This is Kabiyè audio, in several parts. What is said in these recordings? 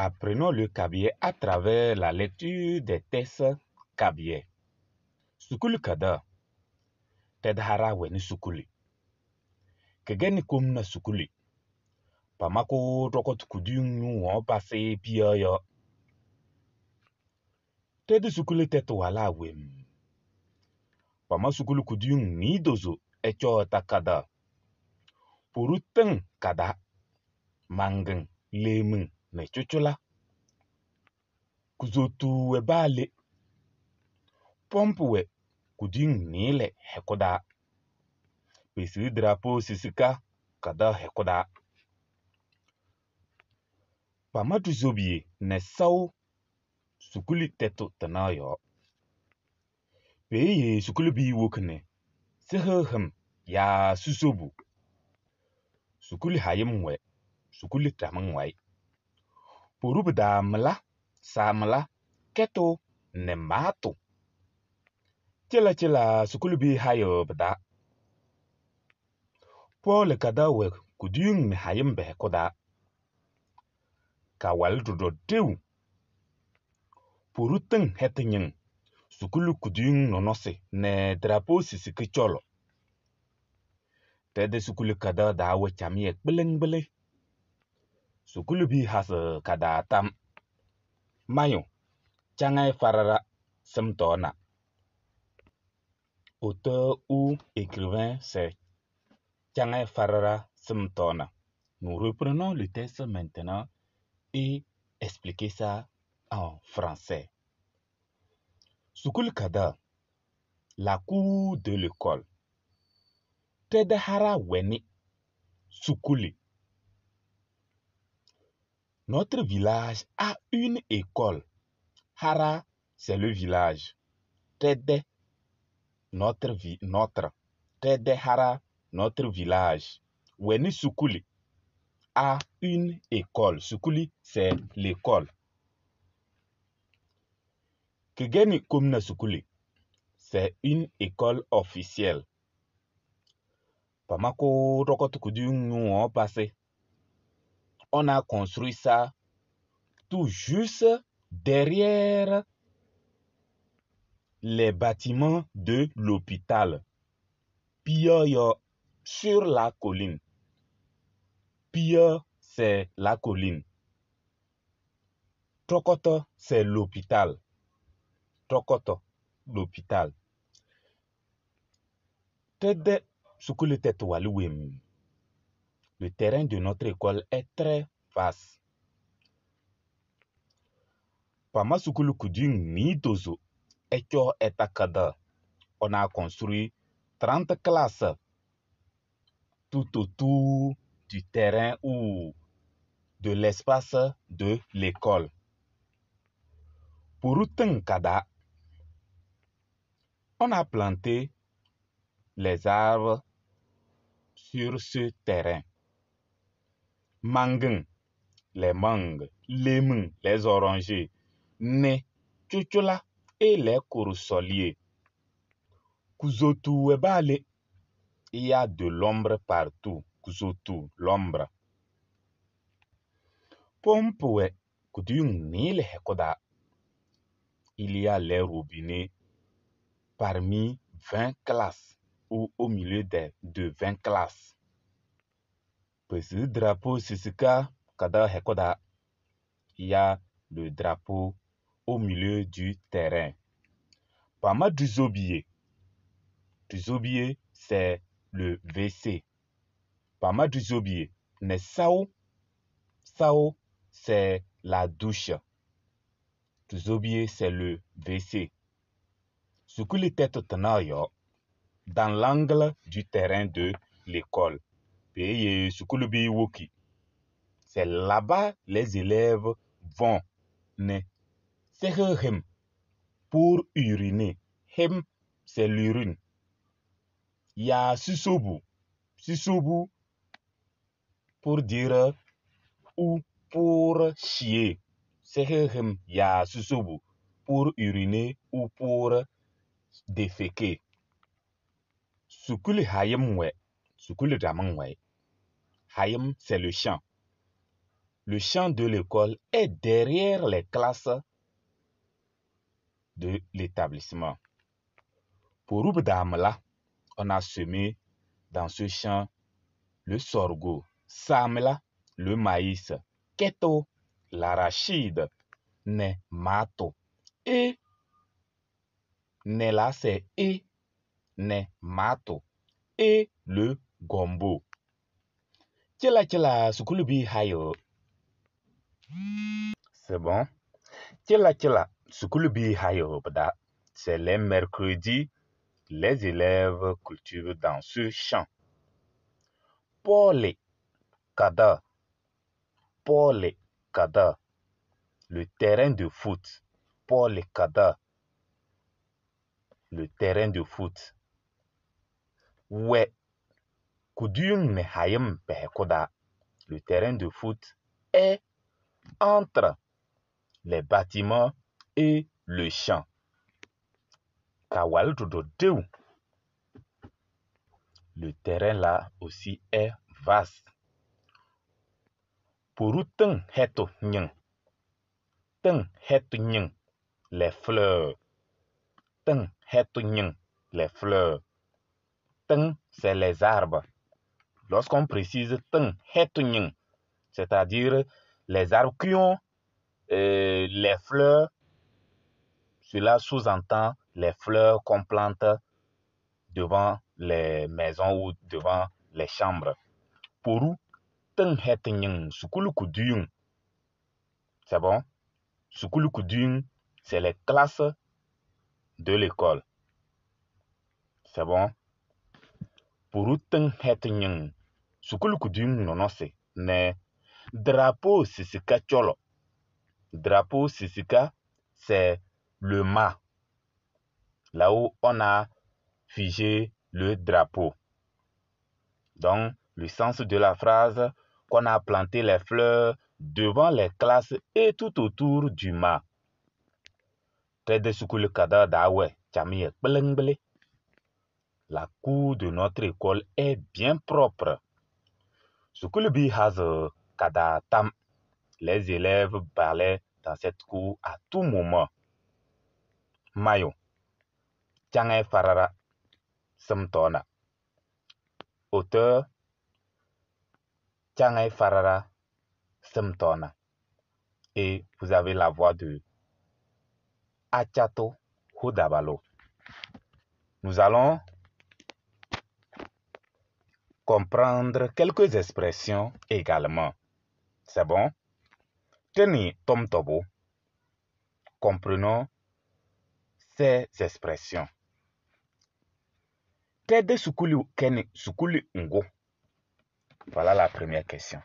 Apprenons le kabyè à travers la lecture des textes kabyè. Sukulu kada tedhara weni sukuli. Kegeni kumna sukuli. Pamako rokot kudun pase piyo. Tede sukuli tetu wala wem. Pama sukulu kudun ni dozo echo takada. Puruteng kada. Mangeng lemeng ne chochola. Kuzotu we bale. Pompe we kudun nile hekoda. Pesi drapeau sisika kada hekoda. Pama tuzobie ne sao sukuli tetu tanayo. Peye sukuli bi wokne. Sehem ya susobu. Sukuli hayem we. Sukuli tramangwai. Porubda mla samla keto ne mato. Chela chela sukuli bi hayo bda. Paul kada we kudung ne hayem be koda. Kawal dodo dew. Poruteng hetenyeng. Sukulu kudung nonose ne drapeau sisiki cholo. Tede sukulu kada dawe chamie gbele. Sukulu bi hasa kada tam. Mayo, changai farara simtona. Auteur ou écrivain, c'est Changai Farara Simtona. Nous reprenons le texte maintenant et expliquer ça en français. Sukul Kada, la cour de l'école. Tedehara Weni, Sukuli. Notre village a une école. Hara, c'est le village. Tede, notre vie, notre. Tedehara, notre village. Weni Sukuli a une école. Sukuli, c'est l'école. Kegeni Komna Sukuli, c'est une école officielle. Pamako Rokotukudungu passé. On a construit ça tout juste derrière les bâtiments de l'hôpital. Piyo sur la colline. Piyo, c'est la colline. Trokoto, c'est l'hôpital. Trokoto, l'hôpital. Tede sukuli tete waliwem. Le terrain de notre école est très vaste. Pama sukulu kudung ni dozo echo etakada. On a construit 30 classes tout autour du terrain ou de l'espace de l'école. Pour Kada, on a planté les arbres sur ce terrain. Manguin, les mangues, lemon, les orangers, né, chuchola et les corosoliers. Kuzotu webale, il y a de l'ombre partout. Kuzotu, l'ombre. Pompe kudung nile hekoda. Il y a les robinets parmi 20 classes ou au milieu de 20 classes. Petit drapeau sisika kada hekoda. Il y a le drapeau au milieu du terrain. Pama du zobier. Du zobier, c'est le WC. Pama du zobier. Ne sao. Sao, c'est la douche. Du zobier, c'est le WC. Sukuli tête tanayo dans l'angle du terrain de l'école. Paye sukulubi woki. C'est là-bas les élèves vont ne sehem pour uriner. Hem, c'est l'urine. Ya susobu. Susobu pour dire ou pour chier. Sehem ya susobu pour uriner ou pour déféquer. Sukuli hayem we. Sukuli ramangwe. Hayem, c'est le champ. Le champ de l'école est derrière les classes de l'établissement. Pour là, on a semé dans ce champ le sorgho, samla, le maïs, keto, l'arachide, ne mato et ne là c'est et ne mato et le gombo. Tchela tchela sukulubi hayo. C'est bon. Tchela tchela sukulubi hayo bda. C'est les mercredis, les élèves cultivent dans ce champ. Paul Kada. Paul Kada. Le terrain de foot. Paul Kada. Le terrain de foot. Ouais. Le terrain de foot est entre les bâtiments et le champ. Le terrain là aussi est vaste. Pour les fleurs. Les fleurs. C'est les arbres. Lorsqu'on précise c'est-à-dire les arbres qui ont les fleurs, cela sous-entend les fleurs qu'on plante devant les maisons ou devant les chambres. Pour c'est bon? C'est les classes de l'école. C'est bon? Pour drapeau sisika cholo. Drapeau sisika, c'est le mât. Là où on a figé le drapeau. Donc, le sens de la phrase, qu'on a planté les fleurs devant les classes et tout autour du mât. La cour de notre école est bien propre. Les élèves parlaient dans cette cour à tout moment. Mayo. Tchangé Farara. Samtona. Auteur. Tchangé Farara. Samtona. Et vous avez la voix de Achato Hodabalo. Nous allons comprendre quelques expressions également. C'est bon? Tenez, Tom Tobo. Comprenons ces expressions. Tede sukuli kene sukuli ngo. Voilà la première question.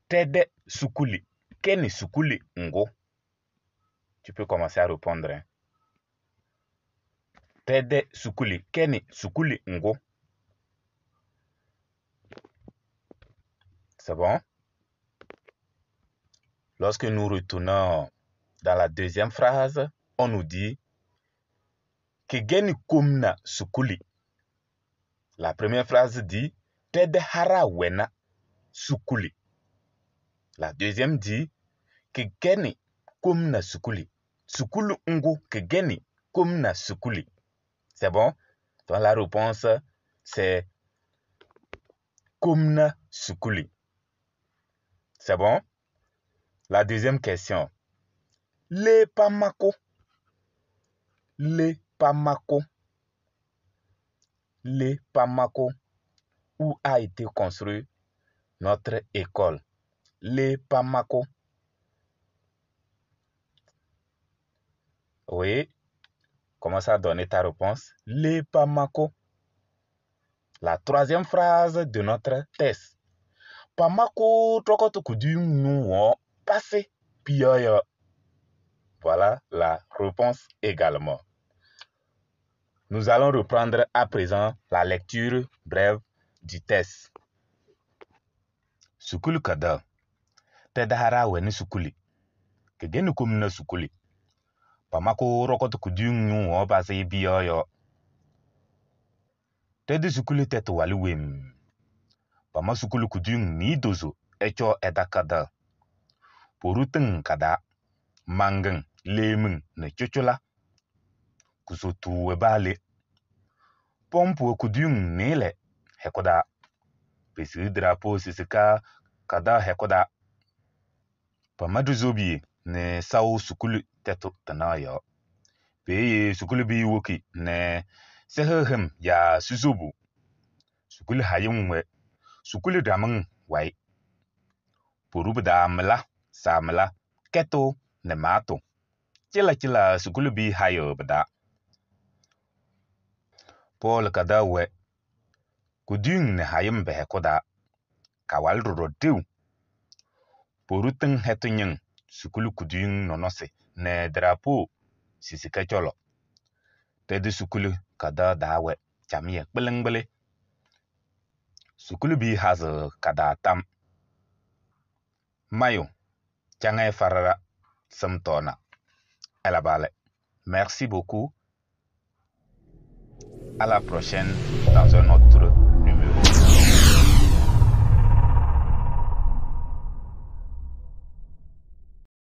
Tede sukuli kene sukuli ngo. Tu peux commencer à répondre. Hein? Tede sukuli kene sukuli ngo. C'est bon? Lorsque nous retournons dans la deuxième phrase, on nous dit Kegeni kumna sukuli. La première phrase dit Tede hara wena sukuli. La deuxième dit Kegeni kumna sukuli. Sukulu ngu kegeni kumna sukuli. C'est bon? Donc la réponse, c'est kumna sukuli. C'est bon? La deuxième question. Le Pamako. Le Pamako. Le Pamako. Où a été construite notre école? Le Pamako. Oui. Commence à donner ta réponse. Le Pamako. La troisième phrase de notre test. Pamako, passé. Voilà la réponse également. Nous allons reprendre à présent la lecture brève du test. Sukulu kada. Tedahara weni sukuli. Kegeni kumna sukuli. Pamako rokoto kudu passé biyoyo. Tede sukuli teto wali wem. Pama sukulu kudu ni dozo. Ɛcɔ ɛtakaɖaɣ. Poru tɩŋ kataa, maŋgɩŋ, leemiŋ nɛ cʋcʋla. Kuzotuu wɛ paa le. Pɔmpʋ wɛ kuduyiŋ nɩɩlɛ hɛkʋ taa. Pesiɣ drapeau sisika kadaɣ hɛkʋ taa. Pama ɖizobiye nɛ saʋ sukulu tɛtʋ tɩnaɣ yɔɔ. Peeye sukulu piya woki nɛ sɩhɩɣ hɩm yaa sizobu. Sukulu hayɩm wɛ sukulu ɖamɩŋ wayɩ. Poru pɩ-taa mɩla, saamɩla, kɛtʋʋ nɛ maatʋ. Cɩla cɩla sukulu piya hayɩɣ pɩ-taa. Pɔɔlɩ kadaɣ wɛ kuduyiŋ nɛ hayɩm pɛ-hɛkʋ taa. Kawalɩ ɖɔɖɔ ɖeu. Poru tɩŋ hɛtʋ ñɩŋ sukulu kuduyiŋ nɔnɔsɩ nɛ drapeau sisika cɔlɔ. Ɖɛdʋ sukulu kadaɣ taa wɛ camɩyɛ kpɩlɩ kpɩlɩ. Sukulu piya hazɩɣ ka-taa tam. Mayʋ caŋɛyɛ faɖaɖa sɩm tɔɔna. Ɛlabɩ lɛ. Merci beaucoup. À la prochaine dans un autre